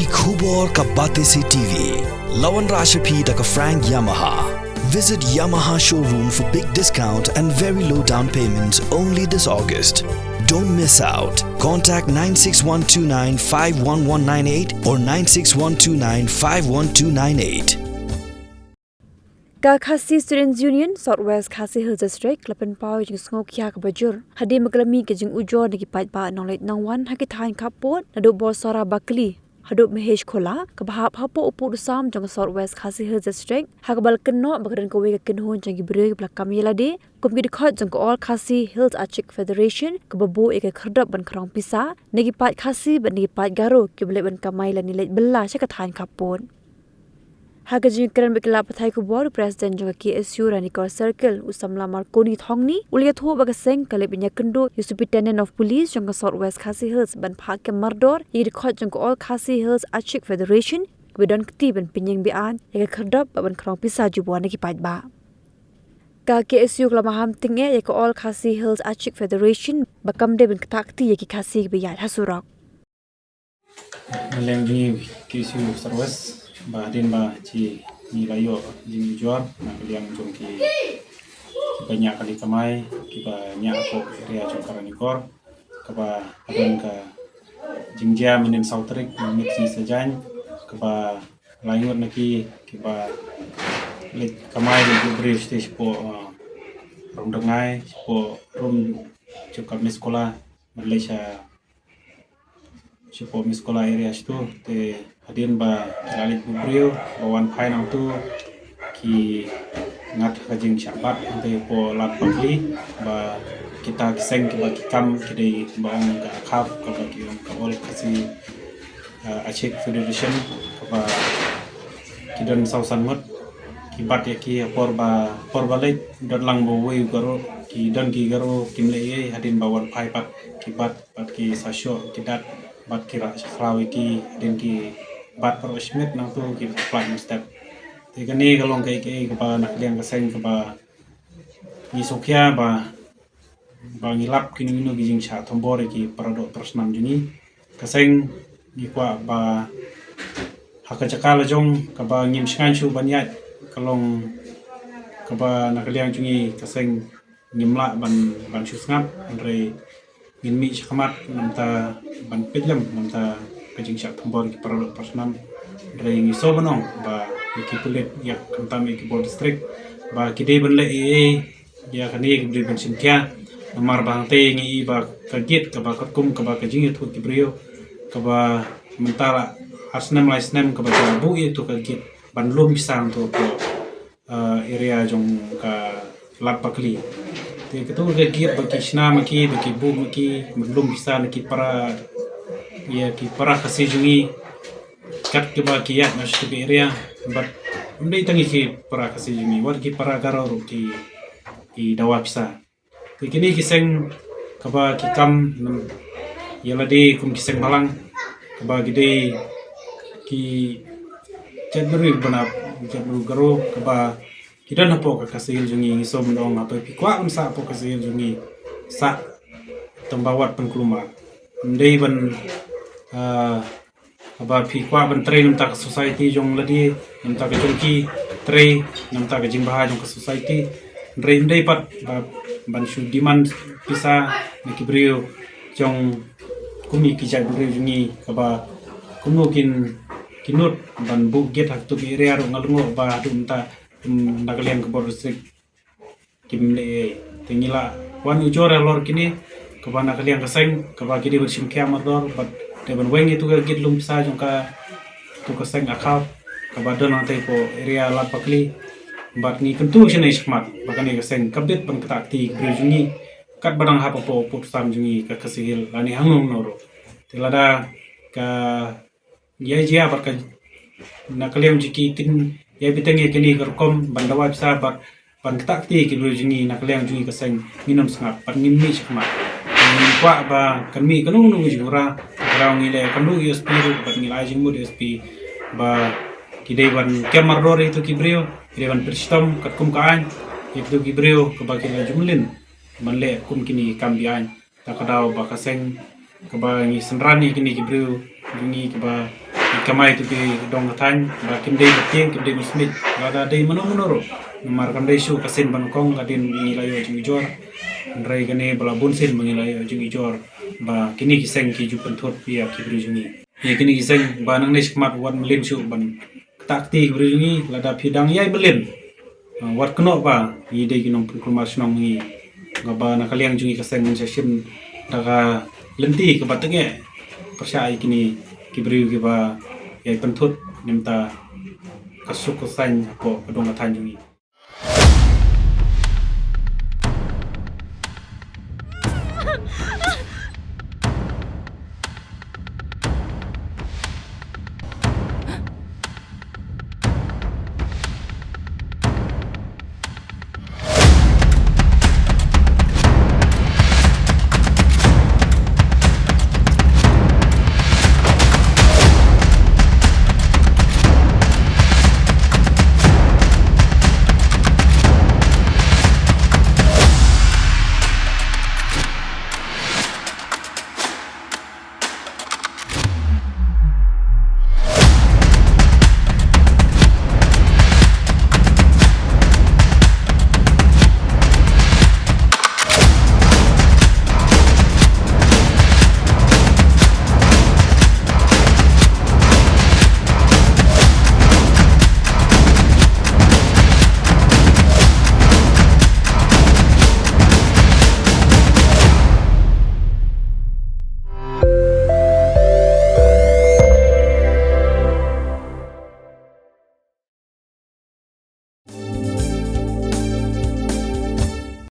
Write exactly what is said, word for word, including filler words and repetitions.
Ki khubor ka Batesi T V. La wanrah sha phi da ka Frank Yamaha. Visit Yamaha showroom for big discount and very low down payments only this August. Don't miss out. Contact nine six one two nine five one one nine eight or nine six one two nine five one two nine eight. Ka Khasi Students Union South West Khasi Hills District la pynpaw ïa ka jingsngewkhia kaba jur hadien ba ka la mih ka jingujor na ki paidbah nongleit nongwan ha ki thaiñ khappud naduh Borsora Bakli haduh Mahesh Khola kaba hap hapoh u pud u sam jong ka South West Khasi Hills District, ha kaba la kynnoh ba ka don kawei ka kynhun jong ki briew kiba la kam ïalade kum ki dkhot jong ka All Khasi Hills Achik Federation kaba buh ïa ka khyrdop ban khrong pisa na ki paid Khasi bad na ki paid Garo kiba leit ban kamai lane leit bylla sha ka thaiñ khappud. Ha ka jingkren bad ki lad pathai khubor, u President jong ka K S U Ranikor Circle, u samla Marconi Thongni, u la ïathuh ba ka seng ka la pynïakynduh ïa u Superintendent of Police jong ka South West Khasi Hills ban phah kem mardor ïa ki dkhot jong ka All Khasi Hills Achik Federation kiba don kti ban pynïeng biang ïa ka khyrdop bad ban khrong pisa jubor na ki paidbah. Ka K S U ka la maham tyngeh ïa ka All Khasi Hills Achik Federation ba kam dei ban ktah kti ïa ki Khasi kiba ïaid ha surok. Na liang jong ngi K S U South West, ba hadien ba ngi la ïoh jingujor na ka liang jong ki, kiba ñiah kali kamai, kiba ñiah hapoh area jong ka Ranikor, kaba hadien ka jingjia mynhynnin saw tarik mynhynnin Saitjaiñ, kaba lai ngut na ki kiba leit kamai leit buh briew shatei shapoh, uh, Rongdrngai, shapoh rum jong ka Miss Khola, ban leit sha shapoh Miss Khola area shato. Te hadien ba ki la leit buh briew, ba wan phai nangto ki ngat ha ka jingshah bat hangtei hapoh Lad Bakli, ba kita ki seng kiba ki kam ki dei ba ong ka AKHAF, kaba ki ong ka All Khasi, uh, Achik Federation, kaba ki don saw san ngut. Ki bat ïa ki ha por ba, por ba leit, don lang ba uwei u Garo, ki don ki Garo kim leh ei ei, hadien ba wan phai pat ki bat, bad ki sa shoh ki dat, bad ki rah shakhraw ïa ki, hadien ki bat baroh shimet nangto ki rah pynlait mynstep. Te kane ka long kaei kaei kaba na ka liang ka seng kaba ngi sngewkhia ba, ba ngi lap kino kino ki jingshah thombor ïa ki para doh para snam jong ngi. Ka seng ngi kwah ba ha ka jaka la jong kaba ngim shngaiñ shuh ban ïaid, ka long kaba na ka liang jong ngi ka seng ngim lah ban, ban shu sngap, hynrei ngin mih shakhmat namar ban peit lem namar ka jingshah thombor ki para doh para snam. Hynrei ngi sngewbha ban ong ba ïa ki pulit, ïa khamtam ïa ki bor district, ba ki dei ban leh ei ei ïa kane, ki dei ban shim khia. Namar ba hangtei ngi i ba ka gate kaba katkum kaba ka jingïathuh ki briew, kaba mynta la ar snem lai snem kaba ka buh ïa tu ka gate ban lum pisa hangto ko, uh, area jong ka Lad Bakli. Te kato ka gate ba ki shna ma ki, ba ki buh ma ki, ban lum pisa na ki para, ïa ki para Khasi jong ngi, kat kiba ki ïaid na shato ka area. Bad ym dei tang ïa ki para Khasi jong ngi, wat ki para Garo ruh ki, ki dawa pisa. Te kine ki seng kaba ki kam ïalade kum ki seng balang, kaba ki dei ki jaitbynriew ba na jaitbynriew Garo, kaba ki don hapoh ka Khasi Hills jong ngi. Ngi sngewbha ban ong, haba phi kwah ban sah hapoh ka Khasi Hills jong ngi, sah tang ba wat pynkulmar. Ym dei ban, ah, haba phi kwah ban trei namar ka society jong lade, namar ka jong ki, trei namar ka jingbha jong ka society. Hynrei ym dei pat ba, ban shu demand pisa na ki briew jong, kum ïa ki jaitbynriew jong ngi, kaba kumno kin, kin nud ban buh gate ha kato ka area ruh nga lyngngoh ba haduh mynta, um, na ka liang ka bor district kim leh ei ei. Te ngi la wan ujor halor kine, kaba na ka liang ka seng, kaba ki dei ban shim khia mardor, bad dei ban weng ïa tu ka gate lum pisa jong ka, tu ka seng AKHAF, kaba don hangtei hapoh area Lad Bakli. Bad ngi kyntu shane shakhmat ba kane ka seng ka bit ban ktah kti ki briew jong ngi, katba dang hap hapoh pud sam jong ngi ka Khasi Hills lane hangno hangno ruh. Te lada ka ïa jia bad ka, na ka liang jong ki kin ïa bteng ïa kine ka rukom ban dawa pisa bad ban ktah kti ki briew jong ngi, na ka liang jong ngi ka seng ngin ym sngap bad ngin mih shakhmat. Ngi kwah ba kan mih kano kano ka jingkyrpad, kyrpad ngi leh kano ka S P ruh bad ngi la ai jingmut da S P ba ki dei ban kem mardor ïa kito ki briew, ki dei ban pynshitom katkum ka aiñ ïa kito ki briew kaba ki la ju mlien ban leh kum kine ki kam be-aiñ. Da ka daw ba ka seng kaba ngi synran ïa kine ki briew jong ngi kaba kamai tu ki dong ka thaiñ ba kim dei ba tieng, kim dei ba smit, lada dei mano mano ruh. Namar kam dei shuh ka sien ba nyngkong ka dien ngi la ïoh jingujor. Hynrei kane ba la bun sien ba ngi la ïoh jingujor ba kine ki seng ki ju pynthut ïa ki briew jong ngi. Ïa kine ki seng ba nangne shakhmat wat mlien shuh ban ktah kti ki briew jong ngi, lada phi dang ïai mlien, wat kynnoh ba ngi dei ki nongpynkulmar shnong ngi. Nga ba na ka liang jong ngi ka seng ngi sa shim da ka lynti kaba tngeh pyrshah ïa kine ki briew kiba ïai pynthut na ka bynta ka suk ka saiñ hapoh ka dong ka thaiñ jong ngi.